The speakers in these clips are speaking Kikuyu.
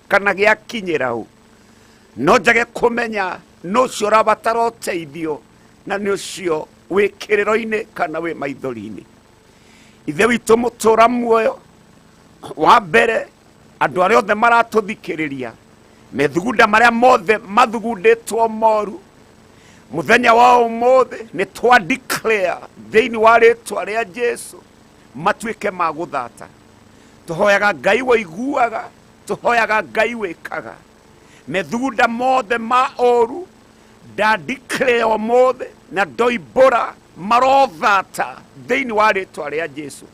Kana gĩakinyĩra ũ, no njage kũmenya nũ ũcio ũrabatara ũteithio na nĩ ũcio wĩ kĩrĩro-inĩ kana wĩ maithori-inĩ. Ithe witũ mũtũra muoyo, wa mbere andũ arĩa othe maratũthikĩrĩria, methugunda marĩa mothe mathugundĩtwo moru, mũthenya wa ũmũthĩ nĩ twa declare thĩinĩ wa rĩtwa rĩa Jesu matuĩke ma gũthata. Tũhoyaga Ngai woiguaga, tũhoyaga Ngai wĩkaga. Methugunda mothe ma ũru nda declare ũmũthĩ na ndoimbũra marothata thĩinĩ wa rĩtwa rĩa Jesu.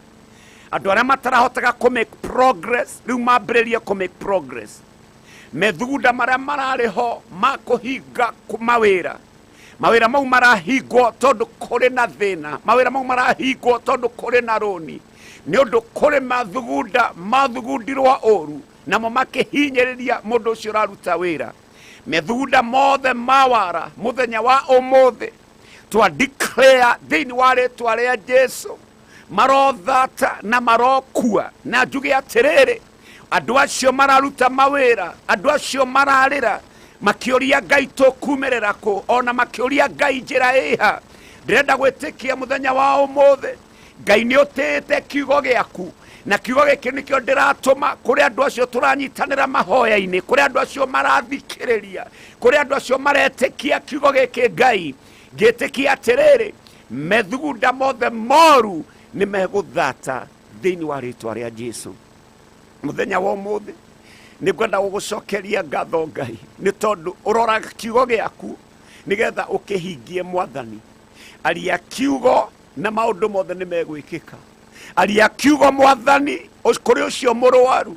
Andũ arĩa matarahotaga kũ make progress rĩu mambĩrĩrie kũ make progress. Methugunda marĩa mararĩ ho ma kũhinga mawĩra, mawĩra mau marahingwo tondũ kũrĩ na thĩna, mawĩra mau marahingwo tondũ kũrĩ na rũni, nĩ ũndũ kũrĩ mathugunda mathugundirwo ũru namo makĩhinyĩrĩria mũndũ ũcio ũraruta wĩra. Methugunda mothe ma wara mũthenya wa ũmũthĩ twa declare thĩinĩ wa rĩtwa rĩa Jesu marothata na marokua. Na njuge atĩrĩrĩ, andũ acio mararuta mawĩra, andũ acio mararĩra makĩũria Ngai tũkumĩrĩra kũ, ona makĩũria Ngai njĩra ĩha. Ndĩrenda gwĩtĩkia mũthenya wa ũmũthĩ Ngai nĩ ũtĩĩte kiugo gĩaku, na kiugo gĩkĩ nĩkĩo ndĩratũma kũrĩ andũ acio tũranyitanĩra mahoya-inĩ, kũrĩ andũ acio marathikĩrĩria, kũrĩ andũ acio maretĩkia kiugo gĩkĩ. Ngai, ngĩtĩkia atĩrĩrĩ, methugunda mothe moru nĩ megũthata thĩinĩ wa rĩtwa rĩa Jesu. Mũthenya wa ũmũthĩ nĩ ngwenda gũgũcokeria ngatho Ngai, nĩ tondũ ũroraga kiugo gĩaku nĩgetha ũkĩhingie. Mwathani, aria kiugo na maũndũ mothe nĩ megwĩkĩka. Aria kiugo Mwathani kũrĩ ũcio mũrwaru,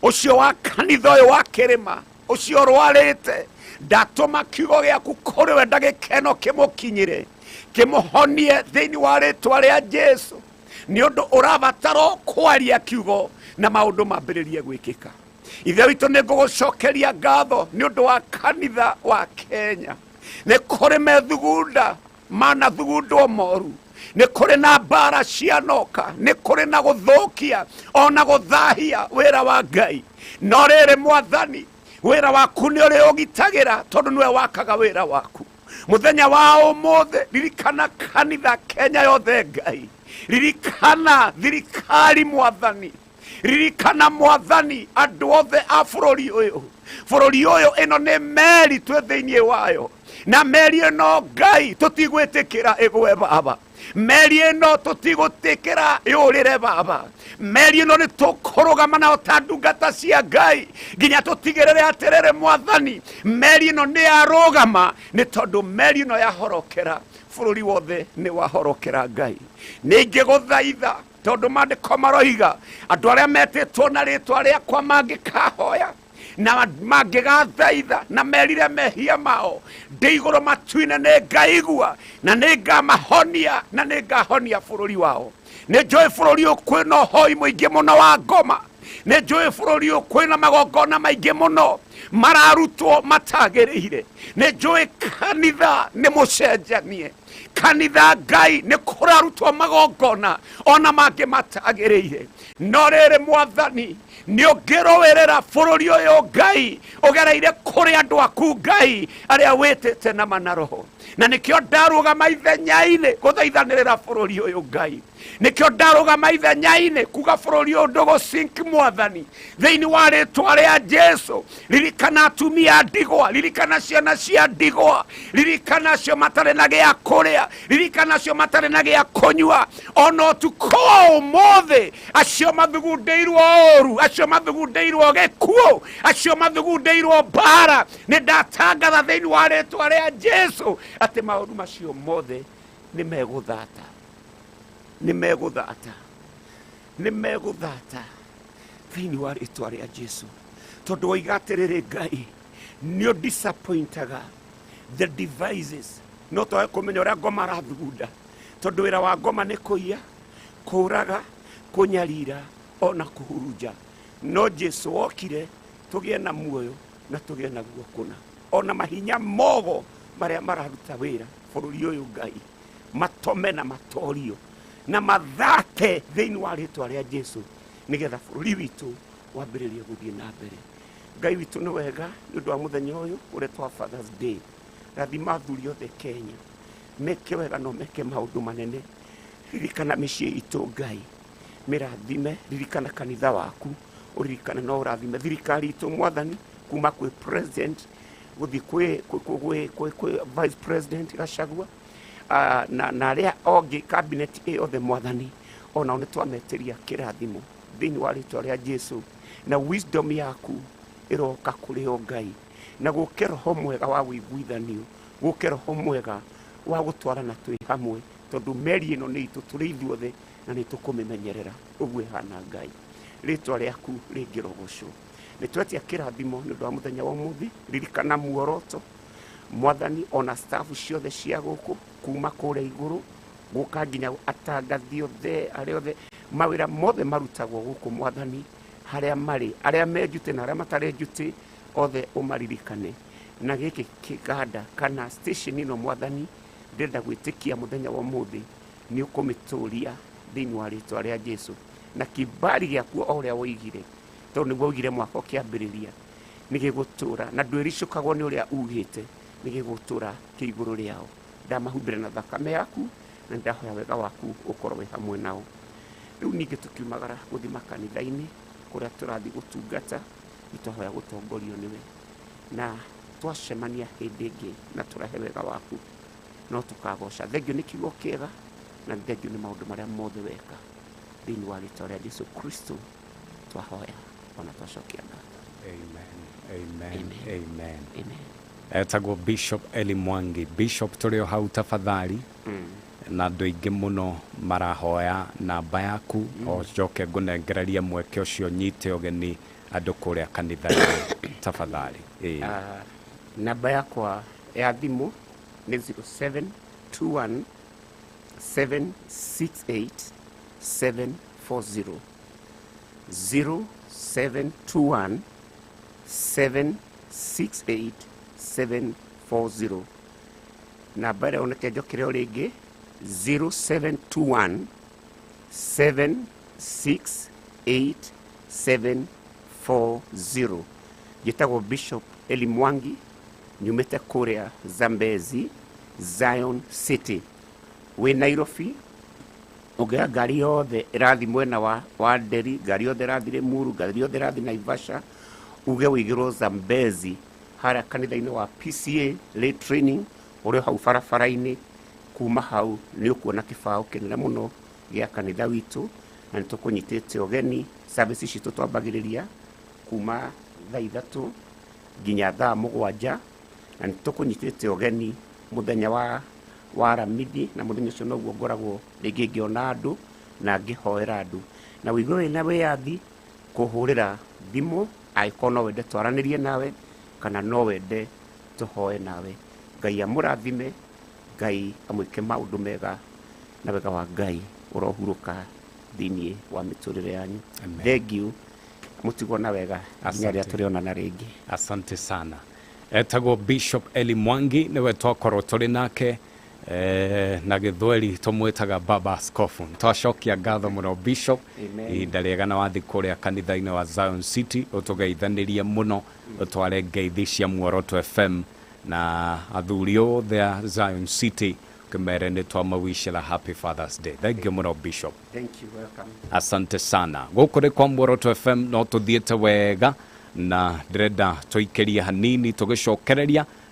ũcio wa kanitha ũyũ wa kĩrĩma, ũcio ũrwarĩte, ndatũma kiugo gĩaku kũrĩ we ndagĩka ĩno kĩmũkinyĩre, kĩmũhonie thĩinĩ wa rĩtwa rĩa Jesu, nĩ ũndũ ũrabatara kwaria kiugo na maũndũ mambĩrĩrie gwĩkĩka. Ithe witũ, nĩ ngũgũcokeria ngatho nĩ ũndũ wa kanitha wa Kenya. Nĩ kũrĩ methugunda manathugundwo moru, nĩ kũrĩ na mbara cianoka, nĩ kũrĩ na gũthũkia ona gũthahia wĩra wa Ngai. No rĩrĩ Mwathani, wĩra waku nĩ ũrĩ ũgitagĩra tondũ nĩwe wakaga wĩra waku. Mũthenya wa ũmũthĩ ririkana kanitha Kenya yothe Ngai, ririkana thirikari Mwathani, ririkana Mwathani andũ othe a bũrũri ũyũ. Bũrũri ũyũ ĩno nĩ meri twĩ thĩinĩ wayo, na meri ĩno Ngai tũtigwĩtĩkĩra ĩgwe Baba, meri ĩno tũtigũtĩkĩra yũrĩre Baba. Meri ĩno nĩ tũkũrũgama nayo ta ndungata cia Ngai nginya tũtigĩrĩre atĩrĩrĩ Mwathani, meri ĩno nĩ yarũgama, nĩ tondũ meri ĩno yahorokera bũrũri wothe nĩ wahorokera. Ngai, nĩ ingĩgũthaitha tondũ maandĩko maroiga andũ arĩa metĩtwo na rĩtwa rĩakwa mangĩkahoya na mangĩgathaitha na merire mehia mao, ndĩ igũrũ matu-inĩ nĩ ngaigua na nĩ ngamahonia na nĩ ngahonia bũrũri wao. Nĩ njũĩ bũrũri ũyũ kwĩna ũhoi mũingĩ mũno wa ngoma, nĩ njũĩ bũrũri ũyũ kwĩna magongona maingĩ mũno mararutwo matagĩrĩire, nĩ njũĩ kanitha nĩ mũcenjanie, kanitha Ngai nĩ kũrarutwo magongona ona mangĩ matagĩrĩire. No rĩrĩ Mwathani, nĩ ũngĩrũĩrĩra bũrũri ũyũ Ngai ũgereire kũrĩ andũ aku Ngai arĩa wĩtĩte na mana roho, na nĩkĩo ndarũgama ithenya-inĩ gũthaithanĩrĩra bũrũri ũyũ Ngai, nĩkĩo ndarũgama ithenya-inĩ kuga bũrũri ũyũ ndũgũsink. Mwathani, thĩinĩ wa rĩtwa rĩa Jesu, ririkana atumia ndigwa, ririkana ciana cia ndigwa, ririkana acio matarĩ na gĩa kũrĩa, ririkana acio matarĩ na gĩa kũnyua ona ũtukũ wa ũmũthĩ, acio mathugundĩirwo ũru, acio mathugundĩirwo gĩkuũ, acio mathugundĩirwo mbara. Nĩ ndatangatha thĩinĩ wa rĩtwa rĩa Jesu atĩ maũndũ macio mothe nĩ megũthata, nĩ megũthata, nĩ megũthata thĩinĩ wa rĩtwa rĩa Jesu, tondũ woiga atĩrĩrĩ Ngai nĩ ũdisappointaga the devices. No twage kũmenya ũrĩa ngoma arathugunda, tondũ wĩra wa ngoma nĩ kũiya, kũũraga, kũnyarira ona kũhurunja. No Jesu wokire tũgĩe na muoyo na tũgĩe naguo kũna. Ona mahinya mogo marĩa mararuta wĩra bũrũri ũyũ Ngai matome na matorio na mathate thĩinĩ wa rĩtwa rĩa Jesu, nĩgetha bũrũri witũ wambĩrĩrie gũthiĩ na mbere. Ngai witũ, nĩ wega nĩ ũndũ wa mũthenya ũyũ ũretwo wa Fathers Day. Rathima athuri othe Kenya, meke wega no meke maũndũ manene. Ririkana mĩciĩ itũ, Ngai, mĩrathime. Ririkana kanitha waku, ũririkane no ũrathime thirikari itũ, Mwathani, kuma kwĩ president gũthiĩ kwĩ vice president Gachagua, na arĩa ongĩ cabinet ĩ othe. Mwathani, onao nĩ twametĩria kĩrathimo thĩinĩ wa rĩtwa rĩa Jesu, na wisdom yaku ĩroka kũrĩ o, Ngai, na gũke roho mwega wa wĩiguithanio, gũke roho mwega wa gũtwarana twĩ hamwe, tondũ meri ĩno nĩ itũ tũrĩ ithuothe na nĩ tũkũmĩmenyerera ũguo ĩhana. Ngai, rĩtwa rĩaku rĩngĩrogocwo. Nĩ twetia kĩrathimo nĩ ũndũ wa mũthenya wa ũmũthĩ. Ririkana muoroto, Mwathani, ona staff ciothe cia gũkũ, kuma kũrĩa igũrũ gũka nginya atangathi othe, arĩa othe mawĩra mothe marutagwo gũkũ. Mwathani, harĩa marĩ, arĩa me njutĩ na arĩa matarĩ njutĩ, othe ũmaririkane. Na gĩkĩ kĩganda kana station ĩno, Mwathani, ndĩrenda gwĩtĩkia mũthenya wa ũmũthĩ nĩ ũkũmĩtũria thĩinĩ wa rĩtwa rĩa Jesu, na kibali gĩaku o ũrĩa woigire, tondũ nĩguo woigire mwaka ũkĩambĩrĩria nĩ gĩgũtũra, na ndwĩricũkagwo nĩ ũrĩa ugĩte, nĩ gĩgũtũra kĩ igũrũ rĩao. Ndamahumbĩra na thakame yaku na ndahoya wega waku ũkorwo wĩ hamwe nao. Rĩu ningĩ tũkiumagara gũthiĩ makanitha-inĩ kũrĩa tũrathiĩ gũtungata, nĩ twahoya gũtongorio nĩwe, na twacemania hĩndĩ ĩngĩ na tũrehe wega waku no tũkagoca. Thengio nĩ kiugo kĩega na thengio nĩ maũndũ marĩa mothe weka. Thĩinĩ wa rĩtwa rĩa Jesu Kristo twahoya ona twacokia ngatho. Amen. Amen. Amen. Amen. Amen. Etagwo Bishop Eli Mwangi. Bishop, tũrĩ o hau tafadhali, na andũ aingĩ mũno marahoya namba yaku, o njoke ngũnengererie mweke ũcio nyite ũgeni andũ kũrĩa kanitha-inĩ tafadhali. Ĩĩ. Namba yakwa ya thimũ nĩ 0721 768 740, 0721 768 740. Namba ĩrĩa oneke njokere o rĩngĩ, 0721 768 740. Njĩtagwo Bishop Eli Mwangi, nyumĩte kũrĩa Zambezi, Zion City. Wĩ Nairobi, ũngĩoya ngari yothe ĩrathiĩ mwena wa Nderi, ngari yothe ĩrathiĩ Limuru, ngari yothe ĩrathiĩ Naivasha, uge wĩigĩrwo Zambezi harĩa kanitha-inĩ wa PCA Lay Training ũrĩa hau barabara-inĩ. Kuma hau nĩ ũkuona kĩbaũ kĩnene mũno gĩa kanitha witũ, na nĩ tũkũnyitĩte ũgeni. Service citũ twambagĩrĩria kuma thaa 3 nginya thaa 7, na nĩ tũkũnyitĩte ũgeni mũthenya wa Aramithi, na mũthenya ũcio noguo ngoragwo rĩngĩ ngĩona andũ na ngĩhoera andũ, na wĩigue wĩna wĩyathi kũhũrĩra thimũ angĩkorwo no wende twaranĩrie nawe kana no wende tũhoe nawe. Ngai amũrathime, Ngai amwĩke maũndũ mega, na wega wa Ngai ũrohurũka thĩinĩ wa mĩtũrĩre yanyu. Amen. Thank you, mũtigwo na wega nginya rĩrĩa Asante. tũrĩonana rĩngĩ. Asante sana. Etagwo Bishop Eli Mwangi, nĩwe twakorwo tũrĩ nake, na gĩthweri tũmwĩtaga Baba Askofu. Twacokia ngatho mũno, Bishop. Amen. Ihinda rĩega, na wathi kũrĩa kanitha-inĩ wa Zion City ũtũgeithanĩrie mũno, ũtware ngeithi cia Muoroto FM na athuri othe a Zion City, ũkĩmere nĩ twamawicĩra happy Fathers Day. Thank you mũno, Bishop. Thank you, welcome. Asante sana. Gũkũ nĩ kwa Muoroto FM, no tũthiĩte wega na ndĩrenda tũikĩrie hanini tũgĩcokereria.